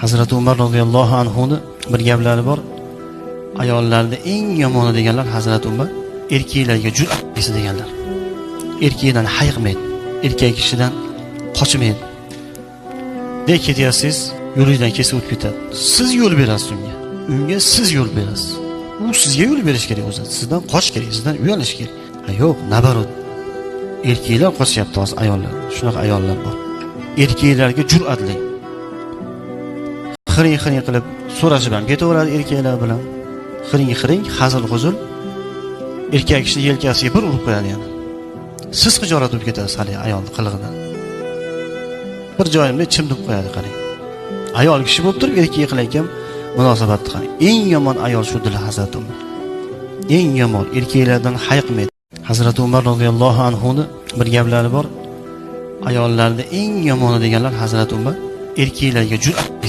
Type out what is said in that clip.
Hazrati Umar roziyallohu anhuni bir gaplari bor. Ayollarni eng yomoni deganlar Hazrati Umar, erkaklarga jur'atlisi deganlar. Erkakdan hayiqmaydi, erkak kishidan qochmaydi. De ketyapsiz, yo'lingizdan kesib o'tib ketadi. Siz yo'l berasiz unga. Unga siz yo'l berasiz. U sizga yo'l berish kerak o'zi. Sizdan qochish kerak, sizdan uyalish kerak. Ha yo'q, наоборот. Erkaklar qochyapti hozir ayollar. Shunaqa ayollar bor. Erkaklarga jur'atli. Xiring xiring qilib so'rashib ham ketaveradi erkaklar bilan. Xiring xiring, hazil huzul. Erkak kishini yelkasiga bir urib qo'yadi yana. Siz xijolat bo'lib ketasiz haligi ayolni qilig'idan. Bir joyimda chimdib qo'yadi, qarang. Ayol kishi bo'lib turib erkak qilayotgan munosabatni qarang. Eng yomon ayol shu dedilar Hazrati Umar. Eng yomon, erkaklardan hayiqmaydi. Hazrati Umar roziyallohu anhuni bir gaplari bor. Ayollarni eng yomoni deganlar Hazrati Umar, erkaklarga jur'at